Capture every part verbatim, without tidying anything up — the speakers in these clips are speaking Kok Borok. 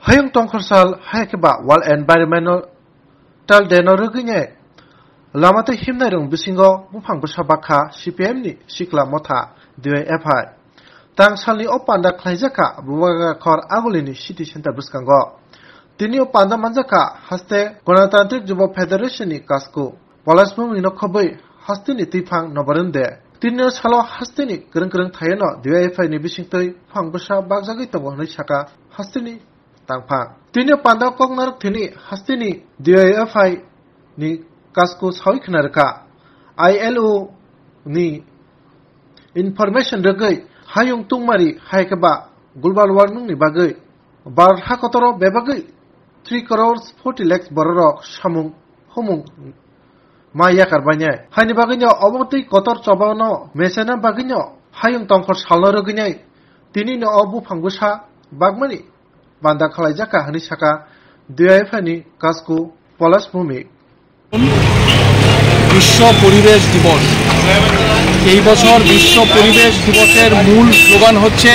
Hayung tongkhor sal, hai khe ba World Environmental Day no rwgwinai lama tei himnai rwng bisingo buphang bwsa bakha C P M ni sikla motha D Y F I. Tang salni o panda khlaijak kha Bubagra khor Agulini city center bwskango. Tini o panda manjak kha haste Ganatantrik Jubo Federation ni Kasku Polash Bhumik no khobwi hasteni twiphang Nobarun de. Tini o salo hasteni kwrwng kwrwng thaio no D Y F I ni bisingtwi buphang bwsa bakjagwi tongo hwnwi sakha hasteni tangphang. Tini o panda kok narwk thini hasteni D Y F I ni Kasku sawi khna rwkha. I L O ni information rwgwi hayung tungmari hai khe ba global warming ni bagwi Bharat hakotoro bebagwi three crores forty lakhs bororok samung humung ma yakar bainai. Haini bagwino obo twi kotor chobano mechana bagwino hayung tongkhor salno rwgwinai tinino o buphang bwsa bagmani banda khlaijak kha hwnwi sakha D Y F I ni Kasku Polash Bhumik. বিশ্ব পরিবেশ দিবস। এই বছর বিশ্ব পরিবেশ দিবসের মূল স্লোগান হচ্ছে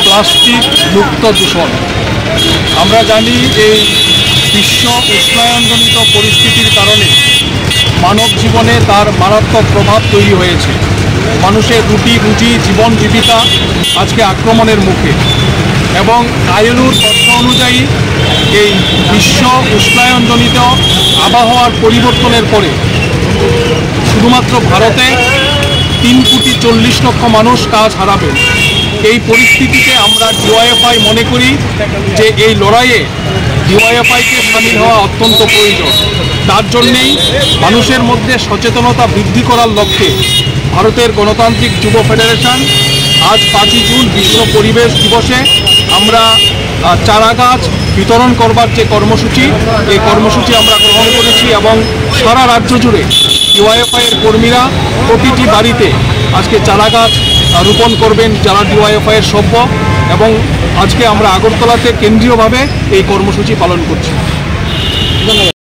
প্লাস্টিক মুক্ত দূষণ। আমরা জানি এই বিশ্ব উষ্ণায়নজনিত পরিস্থিতির কারণে মানব জীবনে তার মারাত্মক প্রভাব তৈরি হয়েছে। মানুষের রুটি রুজি, জীবন জীবিকা আজকে আক্রমণের মুখে। এবং আইএলওর তথ্য অনুযায়ী এই বিশ্ব উষ্ণায়নজনিত আবহাওয়ার পরিবর্তনের পরে শুধুমাত্র ভারতে তিন কোটি চল্লিশ লক্ষ মানুষ কাজ হারাবেন। এই পরিস্থিতিতে আমরা ডিওয়াইএফআই মনে করি যে এই লড়াইয়ে ডিওয়াইএফআইকে সামিল হওয়া অত্যন্ত প্রয়োজন। তার জন্যেই মানুষের মধ্যে সচেতনতা বৃদ্ধি করার লক্ষ্যে ভারতের গণতান্ত্রিক যুব ফেডারেশন আজ পাঁচই জুন বিশ্ব পরিবেশ দিবসে আমরা, আহ, চারা গাছ বিতরণ করবার যে কর্মসূচি, এই কর্মসূচি আমরা গ্রহণ করেছি এবং সারা রাজ্য জুড়ে ডিওয়াইএফআই এর কর্মীরা প্রতিটি বাড়িতে আজকে চারা গাছ, আহ, রোপণ করবেন যারা ডিওয়াইএফআই এর সভ্য। এবং আজকে আমরা আগরতলাতে কেন্দ্রীয়ভাবে এই কর্মসূচি পালন করছি।